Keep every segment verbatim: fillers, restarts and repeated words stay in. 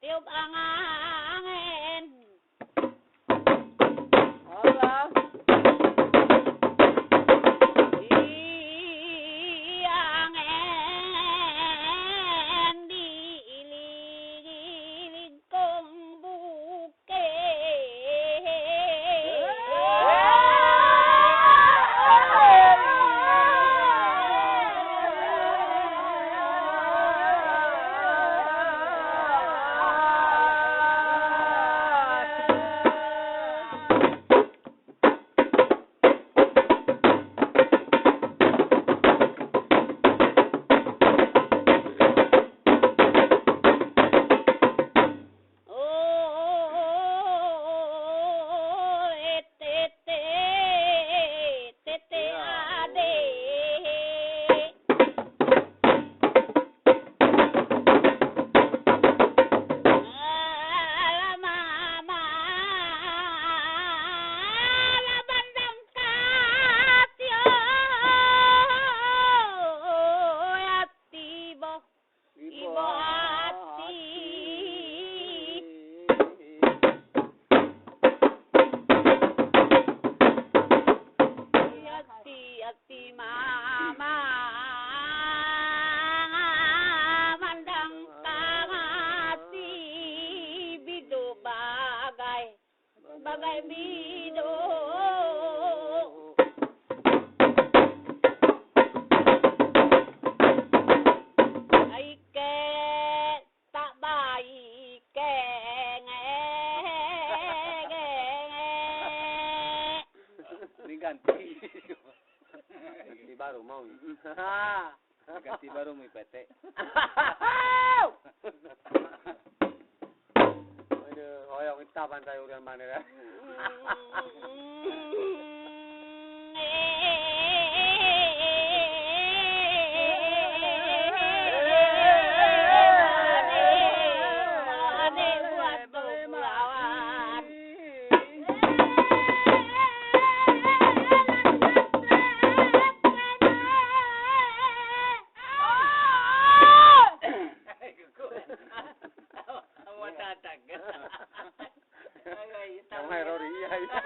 Tiup angén. Allah. Ih, angén di lingkong bukét. Oh, eh, tete, tete adé. Alah mama, alah bandang kasihan, hati boh. Iboh hati. Hati, hati mama, mandang ka hati bidu bagai. Bagai bidôk. Ai kèe tak baik kèe. Ni ganti. Ganti baru mau. Ha. Ganti baru meupetek. Aduh, oyong ita bantai ureung mana dah. Nyang hai Rory, iya, iya.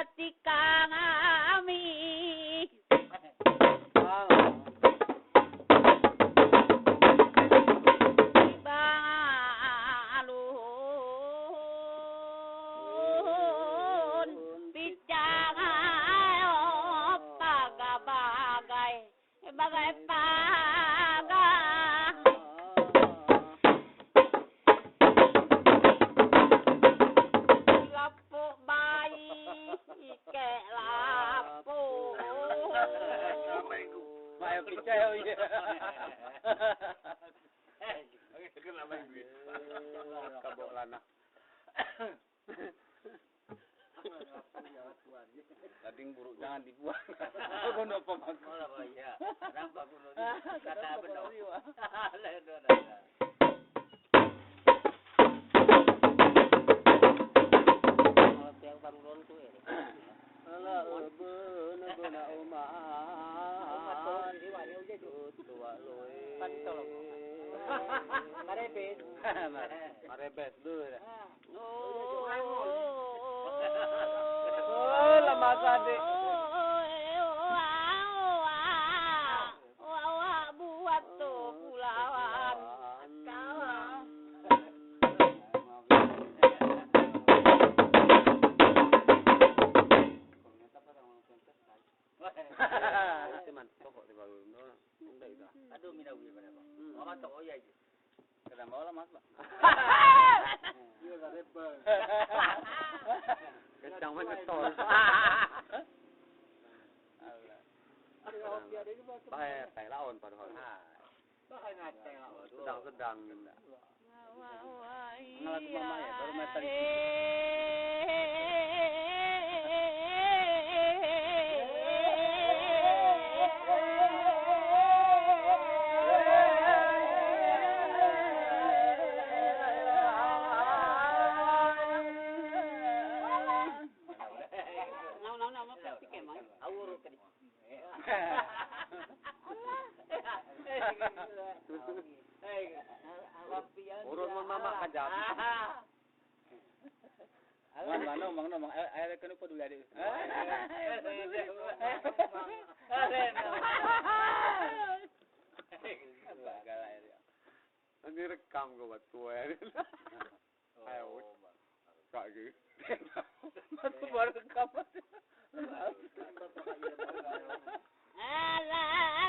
Tikang ami. Balon picang ayo paga bagai. Bagai paga. Lapuk bayi, ikek lapuk. Mak yang picai, oh, iya. Oke, kena main duit. Kabok lana. Daging buruk jangan dibuang. Kau nak apa makan? Malah bahaya. Kenapa aku nak kata benar? Lain dah dah. Kalau tiang baru lontu ya. Alah, beuna-beuna umat. Umat tu, di mana uji tu? Tuak loi. Kan tolong. Marebes. Marebes dulu dah. Oh, lama sadek. Awak buat tu pulawan. Kawan. Teman, pokok di baru. Aduh, mina wui pada kau. Mama tak oya je. Kada mau lah, Mas, Pak. Iya, kada rebel. Kencang menyetol. Alah. Bahaya, tai laon padahal. Hai. Bahaya, tai laon. Sedang-sedang. Ngalah tu mama ya, baru main tadi. Urut mun mamak kajam. Alah. Mang, mang, mang, mang, eh, eh, kena peduli adik. Galak, galak, ya. Ini rekam kau buat tua, ya. Ayo. Kak, gitu. Masa baru rekam. Alah.